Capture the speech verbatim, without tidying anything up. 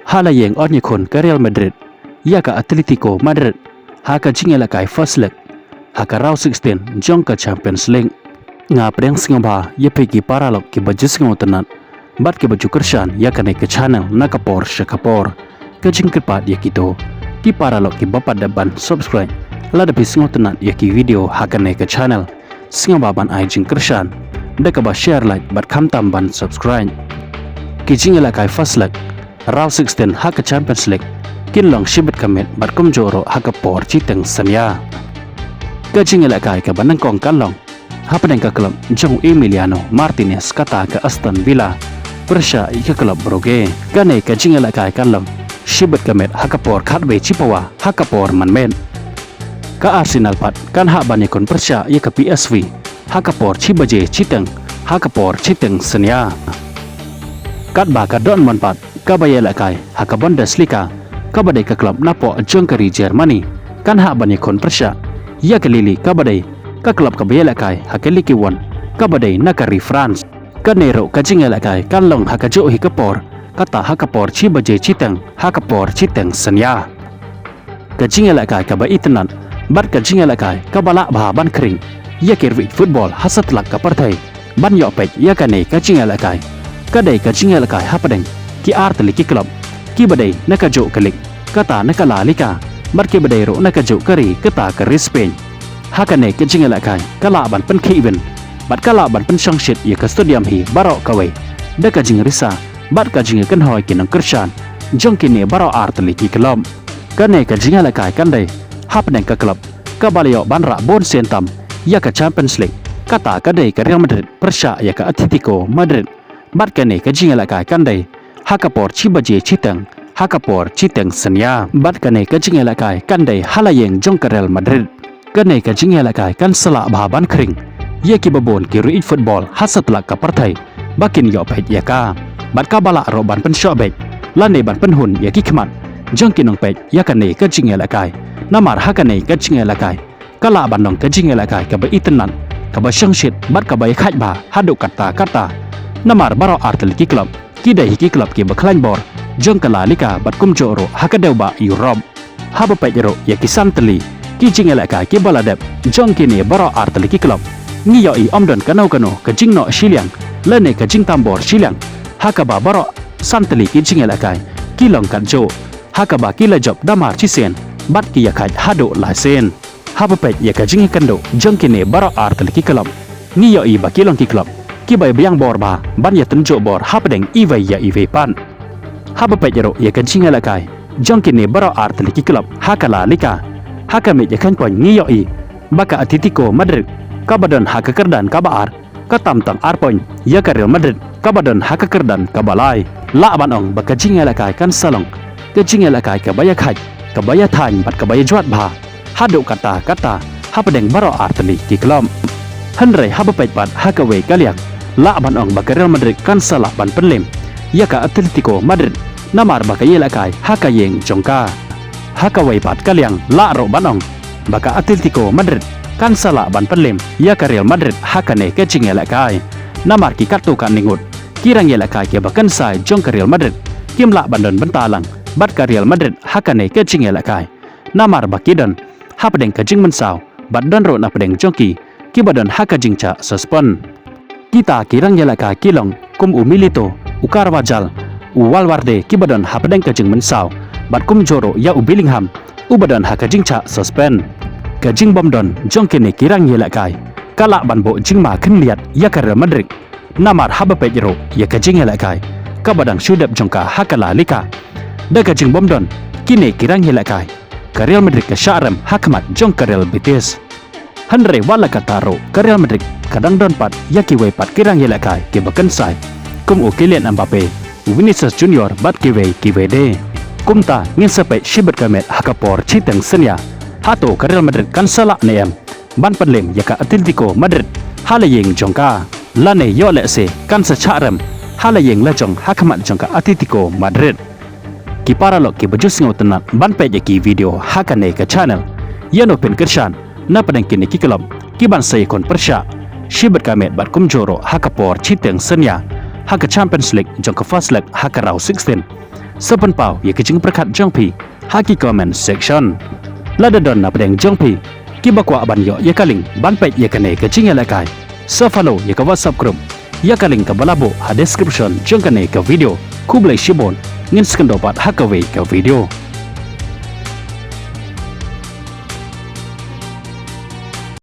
Ha la ïeng yn ïakhun ka Real Madrid ïa ka Atletico Madrid ha ka jingïalehkai first leg ha ka round sixteen jong ka Champions League. Nga pdiang sngewbha ïa phi ki paralok kiba ju sngewtynnat bad kiba ju kyrshan ïa kane ka channel na ka por sha ka por. Ka jingkyrpad ïa kito ki paralok kiba pat dep ban subscribe, lada phi sngewtynnat ïa ki video ha kane ka channel, sngewbha ban ai jingkyrshan da kaba share, like bad khamtam ban subscribe. Ki jingïalehkai first leg round sixteen ha ka Champions League kin long shibit ka miet bad kumjuh ruh ha ka por shiteng synñia. Ka jingïalehkai kaba nyngkong kan long hapdeng ka club jong Emiliano Martinez kata ka Aston Villa pyrshah ïa ka club Brugge. Kane ka jingïalehkai kan long shibit ka miet ha ka por khatwei shipawa ha ka por mynmiet. Ka Arsenal pat kan hap ban ïakhun pyrshah ïa ka P S V ha ka por shi baje shiteng ha ka por shiteng synñia. Katba ka Dortmund pat kaba ïalehkai ha ka Bundesliga kaba dei ka club napoh jong ka ri Germany kan hap ban ïakhun pyrshah ïa ka Lille kaba dei ka club kaba ïalehkai ha ka Ligue One kaba dei na ka ri France. Kane ruh ka jingïalehkai kan long ha kajuh hi ka por, kata ha ka por shi baje shiteng ha ka por shiteng synñia. Ka jingïalehkai kaba itynnat bad ka jingïalehkai kaba lah bha ban khring ïa ki riewieid football ha satlak ka pyrthei ban ïoh peit ïa kane ka jingïalehkai. Ka dei ka jingïalehkai hapdeng ki artylli ki club kiba dei na kajuh ka league kata na ka La Liga bad kiba dei ruh na kajuh ka ri kata ka ri Spain. Ha kane ka jingïalehkai ka lah ban pynkhih win bad ka lah ban pynshongshit ïa ka stadium hi baroh kawei da ka jingrisa bad ka jingïakynhoi ki nongkyrshan jong kine baroh artylli ki club. Kane ka jingïalehkai kan dei hapdeng ka club kaba la ïoh ban rah bun sien tam ïa ka Champions League, kata ka dei ka Real Madrid pyrshah ïa ka Atletico Madrid. Bad kane ka jingïalehkai kan dei ha ka por shi baje shiteng ha ka por shiteng synñia. Bad kane ka jingïalehkai kan dei ha la ïing jong ka Real Madrid. Kane ka jingïalehkai kan sa lah bha ban khring ïa kiba bun ki riewieid football ha satlak ka pyrthei ba kin ïoh peit ïa ka bad kaba lah ruh ban pynshoh beit lane ban pynhun ïa ki khmat jong ki nongpeit ïa kane ka jingïalehkai. Namar ha kane ka jingïalehkai ka lah ban long ka jingïalehkai kaba itynnat, kaba shongshit bad kaba ïakhaid bha haduh katta katta. Namar baroh artylli ki club ki dei hi ki club kiba khlaiñ bor jong ka La Liga bad kumjuh ruh ha ka dewbah Europe. Haba peit ruh ïa ki san tylli ki jingïalehkai kiba la dep jong kine baroh artylli ki club, ngi ïohi ym don kano kano ka jingnoh shiliang lane ka jingtambor shiliang ha kaba baroh san tylli ki jingïalehkai ki long katjuh ha kaba ki la jop da mar shisien bad ki ïakhaid haduh lai sien. Haba peit ïa ka jingïakynduh jong kine baroh artylli ki club, ngi ïohi ba ki long ki club kiba biang bor bha ban ïatynjuh bor hapdeng iwei ïa iwei pat. Haba peit ruh ïa ka jingïalehkai jong kine baroh artylli ki club ha ka La Liga, ha ka miej ïakhain point ngi ïohi ba ka Atletico Madrid kaba don ha ka kyrdan kaba ar ka tam tang ar point ïa ka Real Madrid kaba don ha ka kyrdan kaba lai. Lah ban ong ba ka jingïalehkai kan sa long ka jingïalehkai kaba ïakhaid, kaba ïathaiñ bad kaba ïajwat bha haduh katta katta hapdeng baroh artylli ki club. Hynrei haba peit pat ha kawei ka liang, lah ban ong ba ka Real Madrid kan sa lah ban pynlem ïa ka Atletico Madrid namar ba ka ïalehkai ha ka ïing jong ka. Ha kawei pat ka liang lah ruh ban ong ba ka Atletico Madrid kan sa lah ban pynlem ïa ka Real Madrid ha kane ka jingïalehkai. Namar ki katto katne ngut ki rangïalehkai kiba kynsai jong ka Real Madrid kim lah ban don bynta lang bad ka Real Madrid ha kane ka jingïalehkai. Namar ba ki don hapdeng ka jingmynsaw bad don ruh napdeng jong ki kiba don ha ka jingshah suspend. Kita ki rangïalehkai ki long kum u Milito, u Carvajal, u Valverde kiba don hapdeng ka jingmynsaw bad kumjuh ruh ïa u Bellingham uba don ha ka jingshah suspend. Ka jingbymdon jong kine ki rangïalehkai ka lah ban buh jingma khyndiat ïa ka Real Madrid. Namar haba peit ruh ïa ka jingïalehkai kaba dang shu dep jong ka ha ka La Liga, da ka jingbymdon kine ki rangïalehkai ka Real Madrid ka shah rem ha khmat jong ka Real Betis. Hynrei wat la katta ruh ka Real Madrid ka dang don pat ïa kiwei pat ki rangïalehkai kiba kynsai kum u Kylian Mbappe, u Vinicius Junior bad kiwei kiwei de. Kumta ngin sa peit shibit ka miet ha ka por shiteng synñia, hato ka Real Madrid kan sa lah ne em ban pynlem ïa ka Atletico Madrid ha la ïing jong ka, lane ïoh lehse kan sa shah rem ha la ïing la jong ha khmat jong ka Atletico Madrid. Ki paralok kiba ju sngewtynnat ban peit ïa ki video ha kane ka channel, ïa no phin kyrshan napdeng kine ki club kiban sa ïakhun pyrshah shibit ka miet bad kumjuh ruh ha ka por shiteng synñia ha ka Champions League jong ka first leg ha ka round sixteen. sa pynpaw ïa ka jingpyrkhat jong phi ha ki comment section. Lada don na pdeng jong phi kiba kwah ban ïoh ïa ka link ban peit ïa kane ka jingïalehkai, sa follow ïa ka WhatsApp group ïa ka link kaba la buh ha description jong kane ka video. Khublei shibun, ngin sa ïakynduh pat ha kawei ka video.